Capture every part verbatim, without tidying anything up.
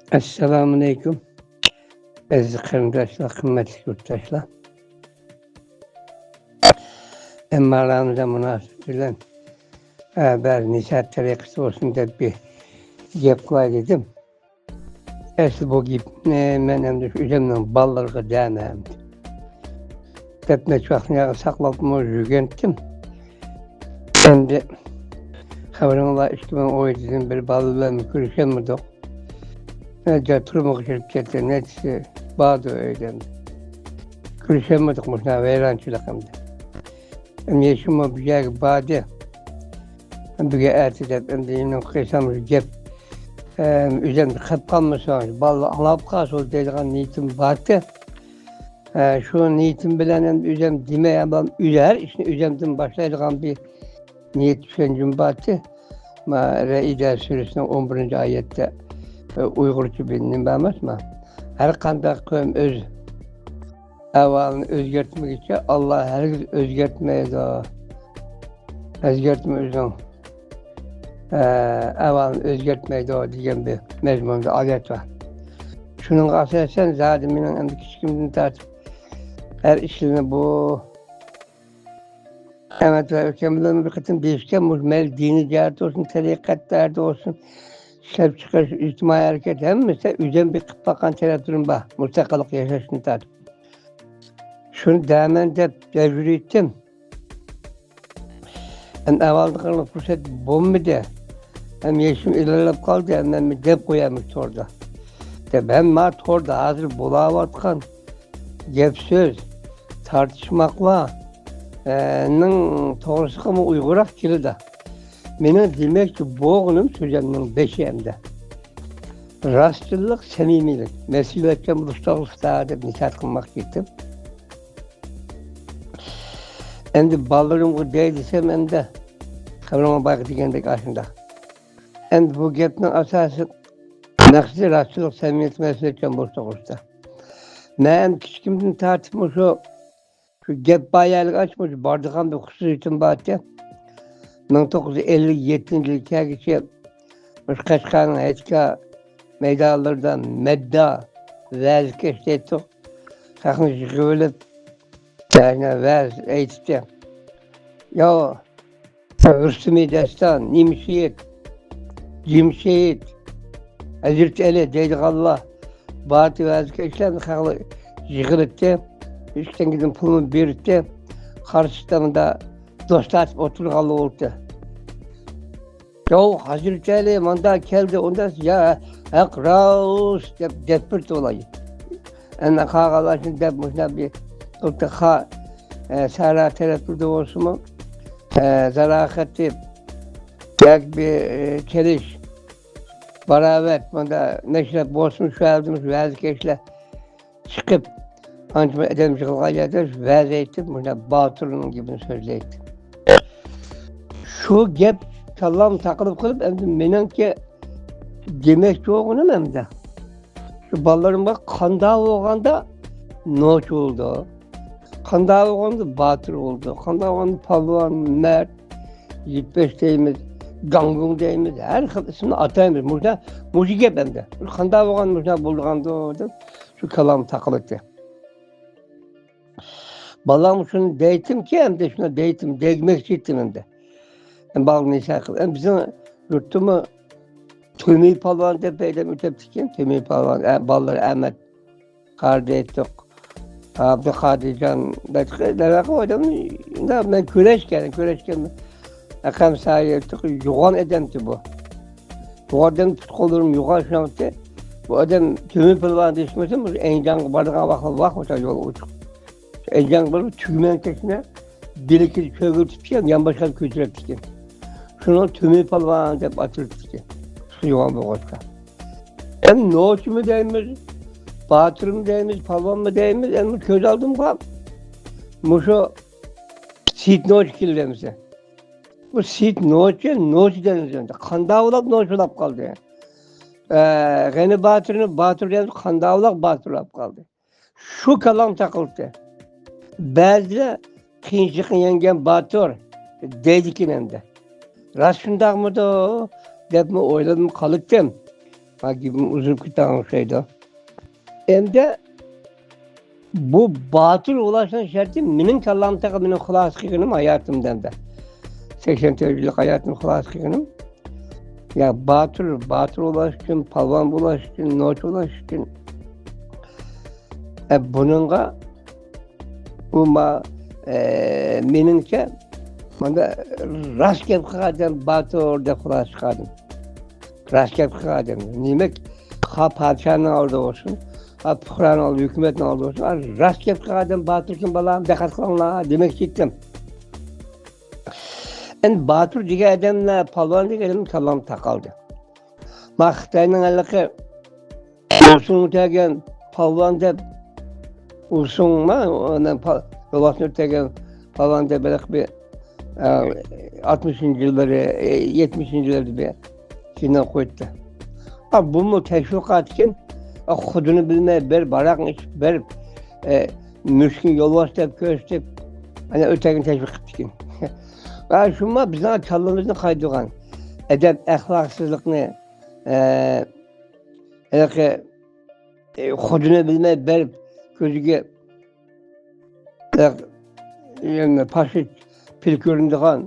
ئەسسالامۇئەلەيكۇم، ئەزىز قېرىنداشلار، قىممەتلىك يۇرتداشلار. ئەمما رامىزان مۇناسىۋىتى بىلەن، ئە، بەزى نەسىھەت تەرىقىسى بولسۇن دەپ بىر گەپ قىلاي دېدىم. ئەسلى بۇ گەپنى مەن ئەمدى شۇ ئۆزۈمنىڭ بالىلىرىغا دەيمەن ئەمدى. دەپ نەچچە ۋاقىتنى ساقلاپمۇ يۈرگەنتىم. ئەمدى خەۋىرىڭلار، ئىككى مىڭ ئون يەتتىدىن بېرى بالىلار بىلەن كۆرۈشەلمىدۇق. نەچچە تۈرمىگە كىرىپ كەتتى، نەچچىسى باردى ئۆيدە ئەمدى. كۆرۈشەلمىدۇق، مۇشۇنداق ۋەيرانچىلىق ئەمدى. ئەمدى يېشىممۇ بۇ يەرگە باردى. بۈگۈن ئەتە دەپ ئەمدى يېنىمغا قىلسام شۇ گەپ، ئەم، ئۆزۈمدە قېلىپ قالمىسۇن، بالىلار ئاڭلاپ قالسۇن دەيدىغان نىيىتىم بارتى. ئە، شۇ نىيىتىم بىلەن ئەمدى ئۆزۈم دېمەي، ئەمما ئۆزى ھەر ئىشنى ئۆزۈمدىن باشلايدىغان بىر نىيەت چۈشەنچىم بارتى. ما، رەئىدە سۈرىسىنىڭ ئون بىرىنچى ئايەتتە، ئە، ئۇيغۇرچە بىر نېمە بار ئەمەسمۇ؟ ھەر قانداق قەۋم ئۆز ئەھۋالىنى ئۆزگەرتمىگۈچە، ئاللا ھەرگىز ئۆزگەرتمەيدۇ. ئۆزگەرتمە ئۆزۈڭ، ئە، ئەھۋالىنى ئۆزگەرتمەيدۇ دېگەن بىر مەزمۇندا ئايەت بار. شۇنىڭغا ئاساسەن، زادى مېنىڭ ئەمدى كىچىكىمدىن تارتىپ ھەر ئىشلىرىنى بۇ ئەمەت ۋە ئۆكەم بىلەن بىر قېتىم دېيىشكەن، مۇشۇ مەيلى دىنىي جەھەتتە بولسۇن، تەرىقەتلەردە بولسۇن، ئىشلەپچىقىرىش، ئىجتىمائىي ھەرىكەت، ھەممىسىدە ئۆزۈم بىر قىلىپ باققان تەرەپلىرىم بار، مۇستەقىللىق ياشاشتىن تارتىپ. شۇنى دەيمەن دەپ يۈرۈۋېتىم. ئەمدى ئەۋالدىقىغا پۇرسەت بولمىدى. ھەم يېشىم ئىلگىرىلەپ قالدى، ھەم مەن دەپ قويايمىز توردا. دەپ، ھەم ما توردا ھازىر بولاۋاتقان گەپ سۆز، تارتىشماقلار، ئە، نىڭ توغرىسىغىمۇ ئۇيغۇنراق كېلىدۇ. مېنىڭ دېمەكچى بولغىنىم سۆزۈمنىڭ بېشى ئەمدى. راستچىللىق، سەمىمىيلىك، مەسئۇلىيەتچان بولۇش توغرىسىدا دەپ نەسىھەت قىلماقچى ئىدىم. ئەمدى بالىلىرىمغا دەي دېسەم، ئەمدى خەۋىرىڭلار بارغا دېگەندەك ئاشۇنداق. ئەمدى بۇ گەپنىڭ ئاساسىي مەقسىتى راستچىللىق، سەمىمىيەت، مەسئۇلىيەتچان بولۇش توغرىسىدا. مەن ئەمدى كىچىكىمدىن تارتىپ مۇشۇ شۇ گەپ بار يەرلىك ئاچ، مۇشۇ بارىدىغان بىر خۇسۇسىيىتىم بار ئىكەن. مىڭ توققۇز يۈز ئەللىك يەتتىنچى يىل كەلگۈچە مۇشۇ قەشقەرنىڭ ھەيتكا مەيدانلىرىدا مەددا، ۋەز كەشتەيتتۇق. خەقنى يىغىۋېلىپ، يەنە ۋەز ئېيتتى. يا، رۇستۇمى دەستان، نىمشېھىت، جىمشېھىت، ھەزرىتى ئەلى دەيدىغانلار بارتى ۋەزىگە ئىشلەپ خەقلەر يىغىلىپتى. ئۈچ تەڭگىدىن پۇلمۇ بېرىپتى. قارشىسىدا مۇندا دوست تارتىپ ئولتۇرغانلار بولۇپتۇ. ياۋ، ھەزرىتى ئەلى ماندا كەلدى، ئۇندا يا ھەق راست دەپ دەپ بېرىپتۇ ئۇلار. ئەنە قالغانلار شۇنى دەپ مۇشۇنداق بىر ئوتتۇقا، ئە، سەھرا تەرەپلىرىدە بولسىمۇ، ئە، زاراخەتلىك ياكى بىر، ئە، كېلىش، باراۋەت، مۇندا مەشرەپ بولسىمۇ، شۇ ھالدا مۇشۇ ۋەزىگە ئىشلەپ چىقىپ، ئانچە ئادەم يىغىلغان يەردە شۇ ۋەز ئېيتىپ، مۇشۇنداق باتۇرنىڭ گېپىنى سۆزلەيتتى. شۇ گەپ كاللام تاقىلىپ قېلىپ، ئەمدى مېنىڭكى دېمەكچى بولغىنىم ئەمدى شۇ بالىلىرىمغا قانداق بولغاندا نوچى بولىدۇ، قانداق بولغاندا باتۇر بولىدۇ، قانداق بولغاندا پالۋان، مەرد، يىپەش دەيمىز، گاڭگۇڭ دەيمىز، ھەر خىل ئىسىمنى ئاتايمىز. مۇشۇ، مۇشۇ گەپ ئەمدى. قانداق بولغاندا مۇشۇنداق بولىدىغاندۇ دەپ شۇ كاللام تاقىلىدۇ. بالام شۇنى دەيتتىمكى، ئەمدى شۇنى دەيتتىم، دەيمەكچى ئىدىم ئەمدى. بالىنى نېسى قىل. ئەمدى بىزنىڭ يۇرتتىمۇ تۆمۈر پالۋان دەپ بىر ئادەم ئۆتەپتىكەن. تۆمۈر پالۋان، ئە، بالىلىرى ئەمەت، قارى دەيتتۇق. ئابدۇقادىرجان، دەرۋەقە ئۇ ئادەم، مەن كۆرۈشكەن، كۆرۈشكەن. ئەقەم سايە، يوغان ئادەمتى بۇ. بۇ ئادەم پۇت-قوللىرىم يوغان شۇنىڭتى. بۇ ئادەم تۆمۈر پالۋان دېيىشمىسە، بۇ ئەنجانغا بارىدىغان ۋاقىت، ۋاقىت يول ئوچۇق. ئەنجانغا بارىپ، تۈگمەن تېشىنى بىلىكىدە چۆگۈرتۈپتىكەن، يانباشقا كۆتۈرۈپتىكەن. شۇنىڭ تۆمۈر پالۋان دەپ ئاتىلىپتىكەن. يوغان بولغاچقا. ئەمدى نوچىمۇ دەيمىز، باتۇرمۇ دەيمىز، پالۋانمۇ دەيمىز، ئەمدى كۆز ئالدىمغا مۇشۇ سېيىت نوچى كېلىۋەرمىسە. بۇ سېيىت نوچى، نوچى دەيمىز ئەمدى. قانداق بولاپ نوچى بولاپ قالدى؟ ئە، غېنى باتۇرنى باتۇر دەيمىز، قانداق بولاپ باتۇر بولاپ قالدى؟ شۇ كاللام تاقىلدى. بەزىلەر قىيىنچىلىقنى يەڭگەن باتۇر دەيدىكەن ئەمدى. راست شۇنداقمىدۇ دەپمۇ ئويلىنىپ قالاتتىم. ھە، گېپىم ئۇزىرىپ كېتىدىغان ئوخشايدۇ. ئەمدى بۇ باتۇر بولۇشنىڭ شەرتى مېنىڭ كاللامدىكى، مېنىڭ خۇلاسە قىلغىنىم ھاياتىمدا ئەمدى. سەكسەن تۆت يىللىق ھاياتىمنى خۇلاسە قىلغىنىم. يا باتۇر، باتۇر بولۇش ئۈچۈن، پالۋان بولۇش ئۈچۈن، نوچى بولۇش ئۈچۈن. ئە، بۇنىڭغا ئۇ ما-، ئە، مېنىڭچە، ماندا راست گەپ قىلغان ئادەم باتۇر دەپ خۇلاسە چىقاردىم. راست گەپ قىلغان ئادەم. دېمەك، خا پادىشاھنىڭ ئالدىدا بولسۇن، خا پۇقرانىڭ ئالدىدا، ھۆكۈمەتنىڭ ئالدىدا بولسۇن، ئا، راست گەپ قىلغان ئادەم باتۇر ئىكەن، بالام، دىققەت قىلىڭلار، دېمەكچى ئىدىم. ئەمدى باتۇر دېگەن ئادەملەر، پالۋان دېگەن ئادەم كاللامغا تاقالدى. ما خىتاينىڭ ھېلىقى ئۇسۇڭ تەگەن پالۋان دەپ، ئۇسۇڭما، ئۇنى پا-، يولۋاسنى ئۆتەگەن پالۋان دەپ ھېلىقى بىر، ئە، ئاتمىشىنچى يىللىرى، ئە، يەتمىشىنچى يىللىرىدا بىر كىنو قويۇپتۇ. ئا، بۇمۇ تەشۋىقات ئىكەن. ئا، خۇدىنى بىلمەي بېرىپ، ھاراقنى ئىچىپ بېرىپ، ئە، مۈشۈكنى يولۋاس دەپ كۆرسىتىپ، ئەنە ئۆتەگىنى تەشۋىق قىپتىكەن. ھە، شۇما بىزنىڭ كاللىمىزنى قايتۇرغان ئەدەپ ئەخلاقسىزلىقنى، ئە، ھېلىقى، ئە، خۇدىنى بىلمەي بېرىپ كۆزىگە، ئە، يەنە پاشا پىل كۆرۈنىدىغان،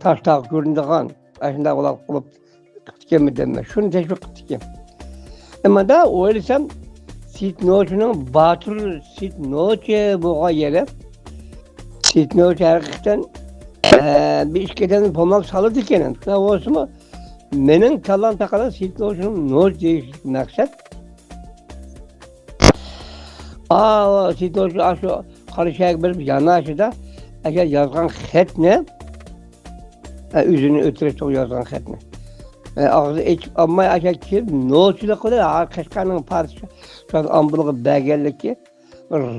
تاش تاغ كۆرۈنىدىغان، ئاشۇنداق بولۇپ قېلىپ قىپتىكەنمىدىم مەن. شۇنى تەشۋىق قىپتىكەن. ئەمما دا ئويلىسام، سېيىت نوچىنىڭ باتۇر سېيىت نوچى بولغان يېرى، سېيىت نوچى ھەقىقەتەن، ئە، بىر ئىككى ئادەمنى بولماق سالىدىكەن. شۇنداق بولسىمۇ، مېنىڭ كاللام تاقىغان سېيىت نوچىنىڭ نوچى دېيىشلىك مەقسەت. ئا، سېيىت نوچى ئاشۇ قاراشەھەرگە بېرىپ ياناشىدا، ئەگەر يازغان خەتنى، ئە، ئۆزىنى ئۆلتۈرۈش توغرا يازغان خەتنى. ئە، ئاغزىنى ئېچىپ ئالماي، ئاشۇ كىرىپ نوچىلىق بىلەن، ھا، قەشقەرنىڭ پادىشاھ ئامبىلىغا بەرگەنلىكى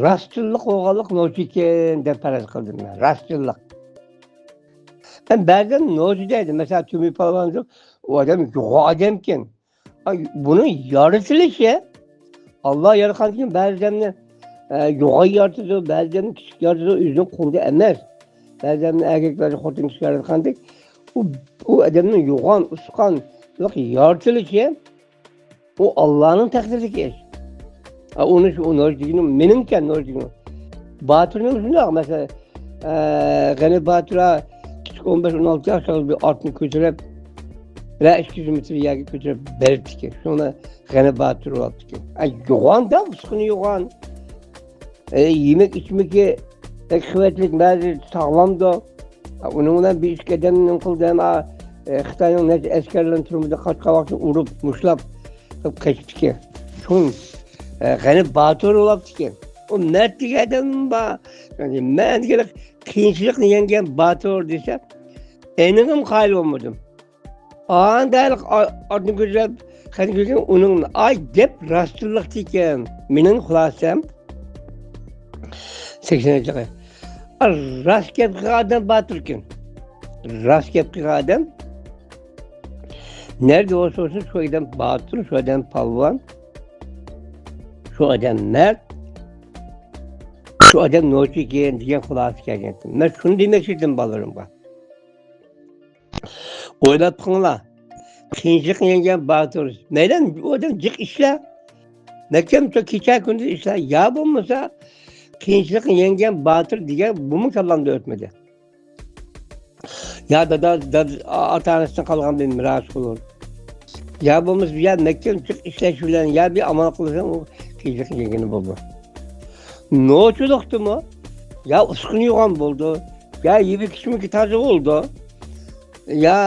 راستچىللىق بولغانلىق نوچى ئىكەن دەپ پەرەز قىلدىم مەن. راستچىللىق. ئەمما بەزىدە نوچى دەيدۇ. مەسىلەن، تۆمۈر پالۋان دەپ، ئۇ ئادەم يوغان ئادەمكەن. ئاي، بۇنىڭ يارىتىلىشى، ئاللا ياراتقاندىكىن بەزى ئادەمنى، ئە، يوغان يارىتىدۇ، بەزى ئادەمنى كىچىك يارىتىدۇ، ئۆزىنىڭ قولىدا ئەمەس. بەزى ئادەمنى ئەركەك، بەزى خوتۇن كىشى ياراتقاندەك، ئۇ، ئۇ ئادەمنىڭ يوغان، ئۇسقانلىق يارىتىلىشى، ئۇ ئاللانىڭ تەقدىرىدىكى ئىش. ئا، ئۇنى شۇ، ئۇنى دېگىنىم مېنىڭكەن، ئۇنى دېگىنىم. باتۇرنىڭ شۇنداق، مەسىلەن، ئە، غەنى باتۇر كىچىك ئون بەش، ئون ئالتە ياشلىق بىر ئاتنى كۆتۈرۈپ، بىرەر ئىككى يۈز مېتىر يەرگە كۆتۈرۈپ بېرىپتىكەن. شۇنى غەنى باتۇر بولۇپتىكەن. ئە، يوغان-دە، ئۇسقۇنى يوغان. ئە، يېمەك ئىچمىكى، ئە، قۇۋۋەتلىك، بەزى ساغلامدۇ. ئە، ئۇنىڭ بىلەن بىر ئىككى ئادەمنى نېمە قىلدى، ئە، ئە، خىتاينىڭ نەچچە ئەسكەرلىرىنى تۈرمىدە قاچقان ۋاقتىدا ئۇرۇپ، مۇشتلاپ، قېچىپتىكەن. شۇن، ئە، غەنى باتۇر بولۇپتىكەن. ئۇ مەرد دېگەن ئادەم بار. يەنى مەن دېگەن قىيىنچىلىقنى يەڭگەن باتۇر دېسە، ئېنىقىم قايىل بولمىدىم. ئانداق ئا-، ئاتنى كۆتۈرۈپ، خەتنى كۆتۈرۈپ، ئۇنىڭ، ئاي، گەپ راستچىللىقتا ئىكەن. مېنىڭ خۇلاسەم سەكسەن يىللىقى. ئا، راست گەپ قىلغان ئادەم باتۇر ئىكەن. راست گەپ قىلغان ئادەم نەدە بولسا بولسۇن، شۇ ئادەم باتۇر، شۇ ئادەم پالۋان، شۇ ئادەم مەرد، شۇ ئادەم نوچى ئىكەن دېگەن خۇلاسىگە كەلگەن. مەن شۇنى دېمەكچى ئىدىم بالىلىرىمغا. ئويلاپ بېقىڭلار. قىيىنچىلىقنى يەڭگەن باتۇر. مەيلى، ئۇ ئادەم جىق ئىشلە. مەھكەم تۇر، كېچە كۈندۈز ئىشلە. يا بولمىسا، قىيىنچىلىقنى يەڭگەن باتۇر دېگەن بۇمۇ كاللامدىن ئۆتمىدى. يا دادا، دادا، ئاتا-ئانىسىدىن قالغان بىر مىراس بولۇر. يا بولمىسا، يا مەھكەم جىق ئىشلەش بىلەن، يا بىر ئامال قىلساڭ، ئۇ قىيىنچىلىقنى يەڭگىلى بولىدۇ. نوچىلىقتىمۇ، يا ئۇسقۇنى يوغان بولىدۇ، يا يېمەك ئىچمىكى تازا بولىدۇ، يا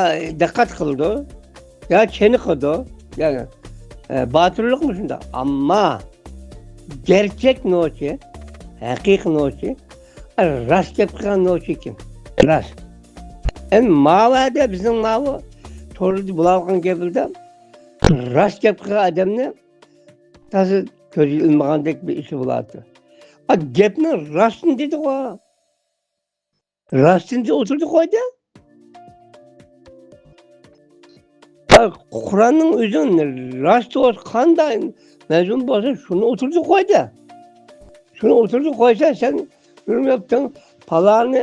دىققەت قىلىدۇ، يا چېنىقىدۇ. يەنى، ئە، باتۇرلۇقمۇ شۇنداق. ئەمما گەرچەك نوچى، ھەقىقىي نوچى، ئە، راست گەپ قىلغان نوچى ئىكەن. راست. ئەمما ماۋۇ يەردە بىزنىڭ ماۋۇ توردا بولۇۋاتقان گەپلەردە راست گەپ قىلغان ئادەمنى تازا كۆزگە ئىلمىغاندەك بىر ئىشى بولاتتى. ئا، گەپنىڭ راستىنى دېدىغۇ. راستىنچە ئولتۇردى قويدى. قۇرئاننىڭ ئۆزى راست بولسا، قانداق مەزمۇن بولسا، شۇنى ئولتۇردى قويدى. شۇنى ئولتۇردى قويسا، سەن يۈرمەپتىڭ، پالانى،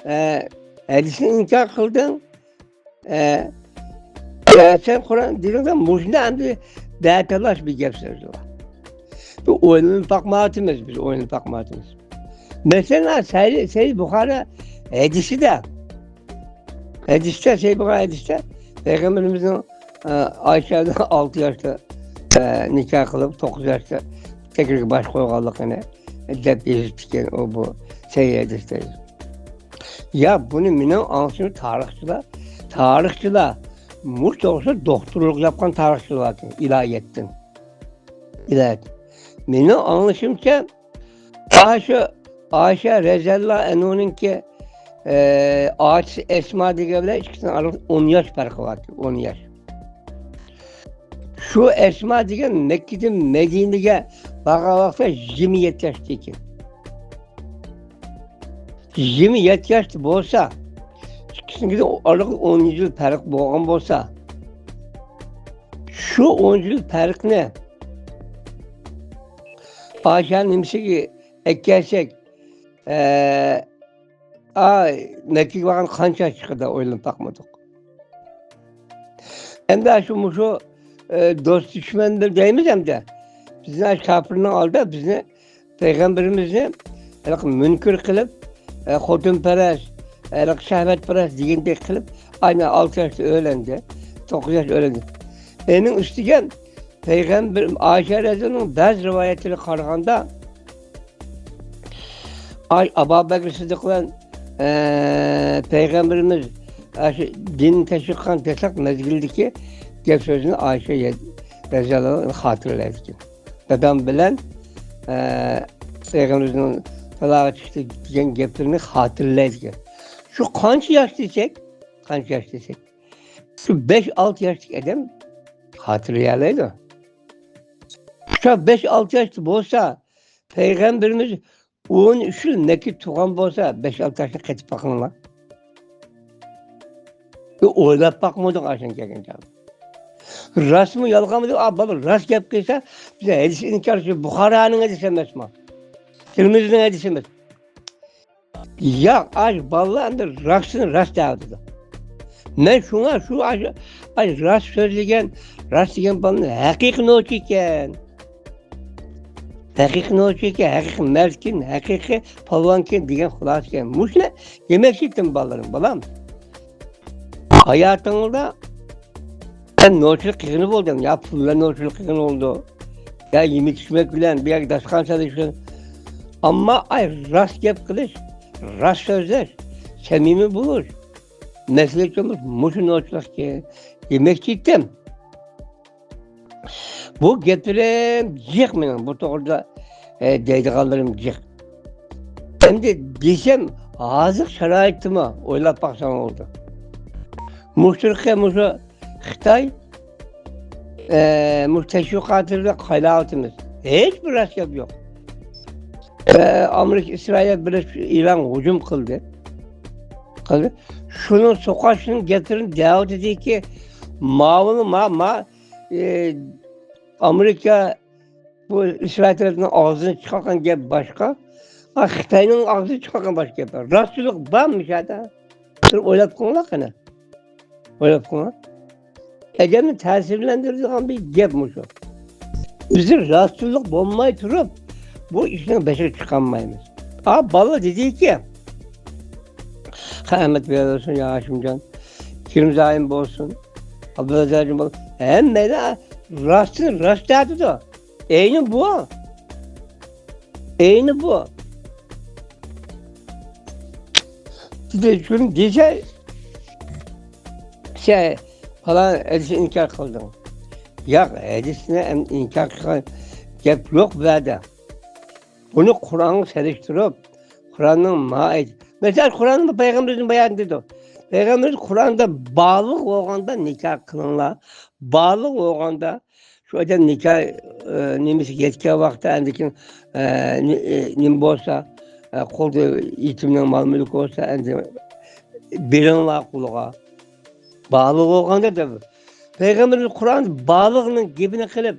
ئە، ھەدىسنى ئىنكار قىلدىڭ. ئە، ئە، سەن قۇرئان دېگەندە مۇشۇندا ئەمدى دەتالاش بىر گەپ سۆز بار. بىز ئويلىنىپ باقمايۋاتىمىز، بىز ئويلىنىپ باقمايۋاتىمىز. مەسىلەن، سەي-، سەي بۇخارى ھەدىسىدە، ھەدىستە، سەي بۇخارى ھەدىستە پەيغەمبىرىمىزنىڭ، ئە، ئائىشە ئالتە ياشتا، ئە، نىكاھ قىلىپ، توققۇز ياشتا تەكلىپكە باش قويغانلىقىنى دەپ يېزىپتىكەن، ئۇ بۇ سەي ھەدىستە. يا، بۇنى مېنىڭ ئاڭلىشىمچە تارىخچىلار، تارىخچىلار مۇشۇ توغرىسىدا دوختۇرلۇق ياپقان تارىخچىلار باركەن، ئىلاھىيەتتىن. ئىلاھىيەت. مېنىڭ ئاڭلىشىمچە، ئاشۇ ئائىشە رەزىياللاھۇ ئەنھۇنىڭكى، ئە، ئاچىسى ئەسما دېگەن بىلەن ئىككىسىنىڭ ئارىلىقىدا ئون ياش پەرقى بار، ئون ياش. شۇ ئەسما دېگەن مەككىدىن مەدىنىگە بارغان ۋاقىتتا يىگىرمە يەتتە ياشتا ئىكەن. يىگىرمە يەتتە ياشتا بولسا، ئىككىسىنىڭكىدە ئارىلىقتا ئون يىل پەرق بولغان بولسا، شۇ ئون يىل پەرقنى ئائىشەنىڭ نېمىسىگە ئەكەلسەك، ئە، ئاي، مەككىگە بارغان قانچە چىقىدۇ، ئويلىنىپ باقمىدۇق. ئەمدى شۇ، مۇشۇ، ئە، دوست دۈشمەن بىر دەيمىز ئەمدى. بىزنىڭ ئاشۇ كاپىرنىڭ ئالدىدا بىزنى، پەيغەمبىرىمىزنى ھېلىقى مۇنكىر قىلىپ، ئە، خوتۇنپەرەس، ھېلىقى شەھۋەتپەرەس دېگەندەك قىلىپ، ئاينى ئالتە ياشتا ئۆيلەندى، توققۇز ياشتا ئۆيلەندى. ئېنىڭ ئۈستىگە پەيغەمبەر، ئائىشە رەزىياللاھۇ ئەنھانىڭ بەزى رىۋايەتلىرىگە قارىغاندا، ئاي، ئابۇ بەكرى سىددىق بىلەن، ئە، پەيغەمبىرىمىز ئاشۇ دىننى تەشۋىق قىلغان دەسلەپ مەزگىلدىكى گەپ سۆزىنى ئائىشە رەزىياللاھۇ ئەنھا خاتىرىلەيدىكەن. دادام بىلەن، ئە، پەيغەمبىرىمىزنىڭ تالاغا چىقتى دېگەن گەپلىرىنى خاتىرىلەيدىكەن. شۇ قانچە ياش دېسەك، قانچە ياش دېسەك، شۇ بەش-ئالتە ياشلىق ئادەم خاتىرىلىيەلەيدۇ. شۇ بەش-ئالتە ياشتا بولسا، پەيغەمبىرىمىز ئون ئۈچ يىل مەككىدە تۇرغان بولسا، بەش-ئالتە ياشنى قېتىپ باقىڭلار. بىر ئويلاپ باقمىدۇق ئاشۇنى كەلگەن چاغدا. راستمۇ، يالغانمۇ دەپ، ئا، بالا راست گەپ قىلسا، بىز ھەدىس ئىنكارچى، بۇخارىنىڭ ھەدىسى ئەمەسمۇ؟ تىرمىزىنىڭ ھەدىسى ئەمەس. ياق، ئاشۇ بالىلار ئەمدى راستىنى راست دەۋاتىدۇ. مەن شۇڭا شۇ ئاشۇ، ئاشۇ راست سۆزلىگەن، راست دېگەن بالىنىڭ ھەقىقىي نوچى ئىكەن. ھەقىقىي نوچى ئىكەن، ھەقىقىي مەردكەن، ھەقىقىي پالۋانكەن دېگەن خۇلاسىكەن. مۇشۇنى دېمەكچى ئىدىم بالىلىرىم، بالام. ھاياتىڭدا سەن نوچىلىق قىلغىنى بولدۇڭ، يا پۇل بىلەن نوچىلىق قىلغىنى بولدى، يا يېمەك ئىچمەك بىلەن، بۇ يەرگە داستىخان سېلىش بىلەن. ئەمما ئاي راست گەپ قىلىش، راست سۆزلەش، سەمىمىي بولۇش، مەسىلە ئۈچۈن مۇشۇ نوچىلىقكەن دېمەكچى ئىدىم. بۇ گەپلىرىم جىق مېنىڭ، بۇ توغرىدا، ئە، دەيدىغانلىرىم جىق. ئەمدى دېسەم، ھازىر شارائىتتىمۇ ئويلاپ باقساڭ بولىدۇ. مۇشۇ، مۇشۇ خىتاي، ئە، مۇشۇ تەشۋىقاتلىرىدا قايلاۋاتىمىز. ھېچ بىر راست گەپ يوق. ئە، ئامېرىكا، ئىسرائىل بىرلەشمە ئىرانغا ھۇجۇم قىلدى. قىلدى. شۇنىڭ سوقاشنىڭ گەپلىرىنى دەۋاتىدىكى، ماۋۇنى، ما، ما، ئە، ئامېرىكا بۇ ئىسرائىل تەرەپنىڭ ئاغزىدىن چىقارغان گەپ باشقا، ئا، خىتاينىڭ ئاغزىدىن چىقارغان باشقا گەپ بار. راستچىللىق بارمۇ شۇ يەردە؟ بىر ئويلاپ قويۇڭلار قېنى. ئويلاپ قويۇڭلار. ئادەمنى تەسىرلەندۈرىدىغان بىر گەپ مۇشۇ. بىزدە راستچىللىق بولماي تۇرۇپ، بۇ ئىشنىڭ بېشىغا چىقالمايمىز. ئا، بالا دېدىكى، ئەمەت بىلەل بولسۇن، يا ھاشىمجان، كىرىمزايىم بولسۇن، ئابدۇللا بولسۇن، ھەممەيلەن راستنى راست دەۋاتىدۇ. ئەينى بۇ. ئەينى بۇ. شۇنى دېسە، سەن پالان ھەدىسنى ئىنكار قىلدىڭ. ياق، ھەدىسنى ئەم-، ئىنكار قىلغان گەپ يوق بۇ يەردە. بۇنى قۇرئانغا سېلىشتۇرۇپ، قۇرئاننىڭ مائىد-، مەسىلەن، قۇرئاندا پەيغەمبىرىمىزنىڭ بايانىدا دېدى. پەيغەمبىرىمىز قۇرئاندا بالىغ بولغاندا نىكاھ قىلىڭلار. بالىغ بولغاندا شۇ ئادەم نىكاھ، ئە، نېمىسىگە يەتكەن ۋاقىتتا ئاندىن كېيىن، ئە، نې-، ئە، نېمە بولسا، ئە، قولدا يېتىمنىڭ مال-مۈلكى بولسا، ئەندى بېرىڭلار قولىغا. بالىغ بولغاندا دەپ. پەيغەمبىرىمىز قۇرئاندا بالىغنىڭ گېپىنى قىلىپ،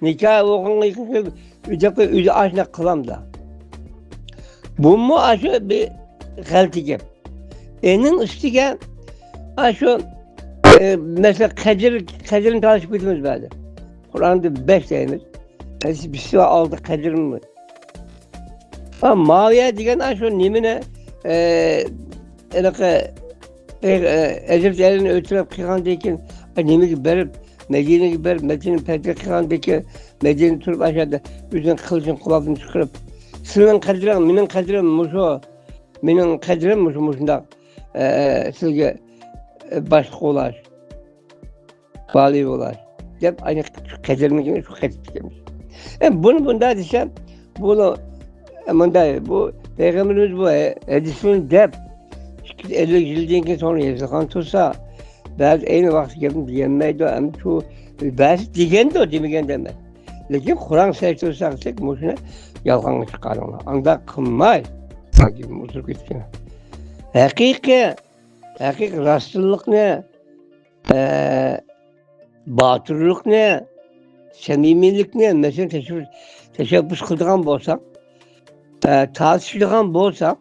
نىكاھ بولغانغا يېقىن كېلىپ، ئۆيدە، ئۆيدە ئاشۇنداق قىلامدا. بۇمۇ ئاشۇ بىر غەلىتە گەپ. ئېنىڭ ئۈستىگە ئاشۇ ئە، مەسىلەن، قەدىر، قەدىرنى تالىشىپ كېتىمىز بەزىدە. قۇرئاندا بەش دەيمىز. بىز، بىز ئالتە قەدىرمۇ. ھا، مائۇۋىيە دېگەن شۇ نېمىنى، ئە، ھېلىقى، ئە، ھەزرىتى ئەلىنى ئۆلتۈرۈپ قىلغاندىن كېيىن، نېمىگە بېرىپ، مەدىنىگە بېرىپ، مەدىنىنى پەتھى قىلغاندىن كېيىن، مەدىنىدە تۇرۇپ، ئاشۇ يەردە ئۆزىنىڭ قىلىچىنى قۇلاقتىن چىقىرىپ، سىلىنىڭ قەدرىڭ، مېنىڭ قەدرىم مۇشۇ، مېنىڭ قەدرىم مۇشۇ، مۇشۇنداق، ئە، سىلىگە، ئە، باشلىق بولاش. بالىيى بولاش دەپ، ئاينى قەدىرىمىزنى شۇ قېتىپ كېتىمىز. ئە، بۇنى مۇنداق دېسەم، بۇنى، ئە، مۇنداق، بۇ پەيغەمبىرىمىز بۇ ھە-، ھەدىسىنى دەپ، ئىككى يۈز ئەللىك يىلدىن كېيىن سوڭرا يېزىلغان تۇرسا، بەزى ئەينى ۋاقىتتا گەپنى دېيەلمەيدۇ، ئەمدى شۇ بەزى دېگەندۇ، دېمىگەن دەيمەن. لېكىن قۇرئان سەھىپىسىگە سەقسەك مۇشۇنى يالغانغا چىقاردىڭلار. ئانداق قىلماي، ئۇزۇپ كېتىشىنى. ھەقىقىي، ھەقىقىي راستچىللىقنى، ئە، باتۇرلۇقنى، سەمىمىيلىكنى، مەسىلەن، تەشەببۇس، تەشەببۇس قىلىدىغان بولساق، ئە، تارتىشىدىغان بولساق،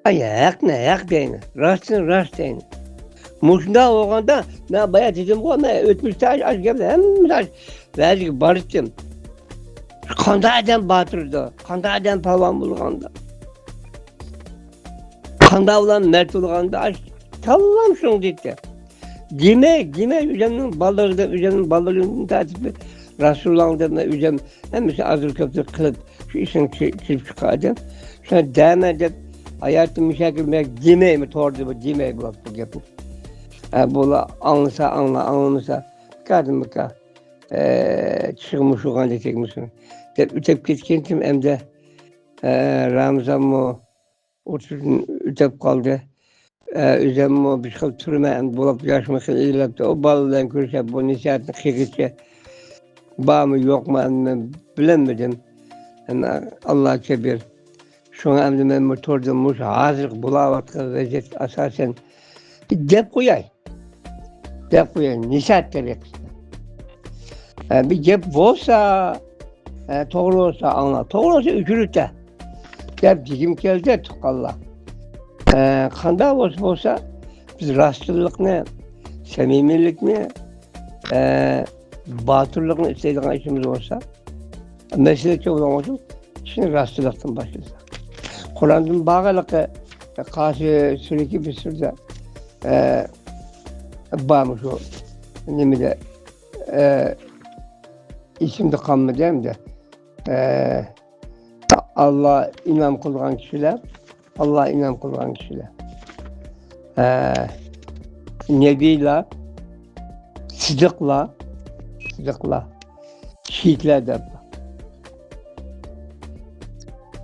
ئاي، ھەقنى ھەق دەيمەن، راستنى راست دەيمەن. مۇشۇنداق بولغاندا، مەن بايا دېدىمغۇ، مەن ئۆتمۈشتە ئاش، ئاش گەپلەر، ھەممىسى ئاش، ۋەزىگە باراتتىم. قانداق ئادەم باتۇردۇ، قانداق ئادەم پالۋان بولغاندا، قانداق بولغان مەرد بولغاندا، ئاش، كاللام شۇنى دېدى. دېمەي، دېمەي، ئۆزۈمنىڭ بالىلىرىدىن، ئۆزۈمنىڭ بالىلىرىدىن تارتىپ، رەسۇلۇللاھنىڭ دەپ، ئۆزۈم ھەممىسى ئازدۇر كۆپتۇر قىلىپ، شۇ ئىشنى كى-، كىرىپ چىققان ئادەم. شۇنى دەمە دەپ، ھاياتىم مۇشەكىل، مەن دېمەيمەن، توغرا دەپ، دېمەي بولۇپ بۇ گەپنى. ئە، بۇلار ئاڭلىسا ئاڭلا، ئاڭلىمىسا، بىكاردىن بىكار، ئە، چىشىغا مۇش ئۇرغاندەك تەگمىسۇن دەپ ئۆتۈپ كەتكەنتىم ئەمدى. ئە، رامىزانمۇ ئوتتۇزدىن ئۆتۈپ قالدى. ئە، ئۆزۈممۇ بىر خىل تۈرمە بولۇپ ياشىمىقى ئېلىپتۇ. ئۇ بالا بىلەن كۆرۈشۈپ، بۇ نەسىھەتنى قىلغىچە بارمۇ يوقمۇ، ئەمدى بىلەلمىدىم. ئەمما ئاللا كەبىر. شۇڭا ئەمدى مەن بۇ توردا مۇشۇ ھازىرقى بولاۋاتقان ۋەزىيەتكە ئاساسەن دەپ قوياي. دەپ قوياي، نەسىھەت تەرىقىسىدە. ئە، بىر گەپ بولسا، ئە، توغرا بولسا ئاڭلا، توغرا بولسا ئۆچۈرۈتە دەپ دېگۈم كەلدى، تۇغقانلار. ئە، قانداق بولسا بولسا، بىز راستچىللىقنى، سەمىمىيلىكنى، ئە، باتۇرلۇقنى ئىستەيدىغان ئىشىمىز بولسا، مەسىلە چوڭ بولغان ئۈچۈن ئىشنى راستچىللىقتىن باشلىساق. قۇراندىن باغلىقى قاسى سۈرىكى بىر سۈرىدە، ئە، بارمۇ شۇ نېمىدە، ئە، ئېسىمدە قالمىدى ئەمدى. ئە، ئاللا ئىنئام قىلغان كىشىلەر، ئاللا ئىنئام قىلغان كىشىلەر. ئە، نەبىيلار، سىدىقلار، سىدىقلار، شېھىتلەر دەپ.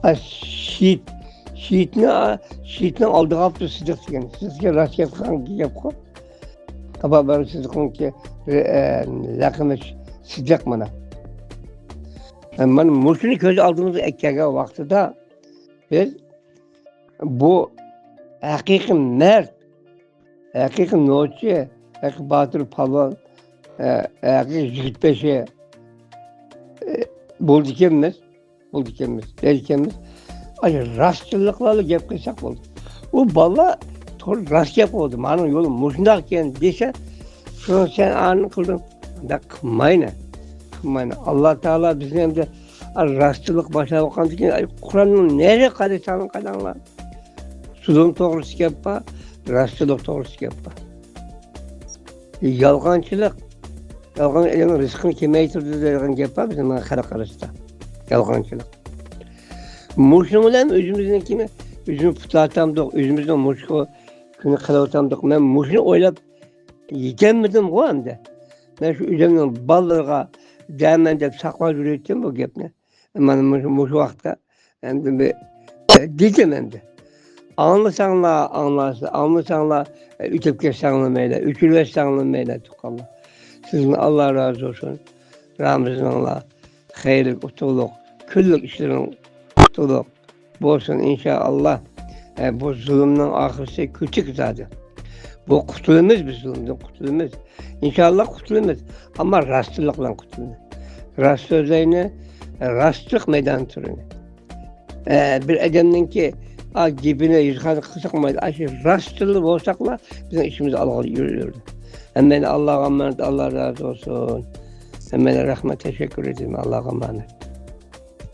ئە، شېھىت، شېھىتنى، شېھىتنىڭ ئالدىغا ئاپتۇ سىدىق دېگەن. سىدىق دېگەن راست گەپ قىلغان گەپقۇ. ئەبۇ بەكرى سىدىقنىڭكى، ئە، لەقىمى سىدىق مانا. ئە، مانا مۇشۇنى كۆز ئالدىمىزغا ئەكەلگەن ۋاقتىدا بىز بۇ ھەقىقىي مەرد، ھەقىقىي نوچى، ھەقىقىي باتۇر پالۋان، ئە، ھەقىقىي يىگىت بېشى، ئە، بولىدىكەنمىز. بولىدىكەنمىز، دەيدىكەنمىز. ئاشۇ راستچىللىقلارلا گەپ قىلساق بولدى. ئۇ بالىلار توغرا راست گەپ قىلدى. مانا يولى مۇشۇنداق ئىكەن دېسە، شۇنى سەن ئانى قىلدىڭ. ئۇنداق قىلماينى. قىلماينى. ئاللا تائالا بىزنى ئەمدى راستچىللىق باشلاۋاتقاندىن كېيىن، ئاي، قۇرئاننىڭ نېرىگە قارىساڭ قاراڭلار. زۇلۇم توغرىسى گەپ بار، راستچىللىق توغرىسى گەپ بار. يالغانچىلىق، يالغان ئېلىڭ رىزقىنى كېمەيتۈردى دەيدىغان گەپ بار بىزنىڭ خەلق ئارىسىدا. يالغانچىلىق. مۇشۇنىڭ بىلەن ئۆزىمىزنىڭكىنى، ئۆزىمىز پۇتلاتامدۇق، ئۆزىمىزنىڭ مۇشۇ كۈنى قىلىۋاتامدۇق. مەن مۇشۇنى ئويلاپ يېتەلمىدىمغۇ ئەمدى. مەن شۇ ئۆزۈمنىڭ بالىلىرىغا دەيمەن دەپ ساقلاپ يۈرۈۋەتتىم بۇ گەپنى. مانا مۇشۇ، مۇشۇ ۋاقىتتا ئەمدى بىر، ئە، دېدىم ئەمدى. ئاڭلىساڭلار، ئاڭلارسىلەر، ئاڭلىمىساڭلار، ئە، ئۆتۈپ كەتسەڭلار مەيلى، ئۆچۈرۈۋەتسەڭلار مەيلى، تۇغقانلار. سىزدىن ئاللا رازى بولسۇن. رامىزانىڭلار خەيرلىك، ئۇتۇقلۇق، كۈنلۈك ئىشلىرىڭ ئۇتۇقلۇق بولسۇن، ئىنشائاللا. ئە، بۇ زۇلۇمنىڭ ئاخىرىسى كۆچۈك زادى. بۇ قۇتۇلىمىز، بىز زۇلۇمدىن قۇتۇلىمىز. ئىنشائاللا قۇتۇلىمىز. ئەمما راستچىللىق بىلەن قۇتۇلىمىز. راست سۆزلەينى، راستلىق مەيدانىدا تۇرىنى. ئە، بىر ئادەمنىڭكى، ئا، گېپىنى ھېچقانداق قىلساق مايلى، ئاشۇ راست تىلدا بولساقلا بىزنىڭ ئىشىمىز ئالغا يۈرۈۋېرىدۇ. ھەممەيلەن ئاللاغا ئامانەت، ئاللا رازى بولسۇن. ھەممەيلەن رەھمەت، تەشەككۈر ئېيتىمەن، ئاللاغا ئامانەت.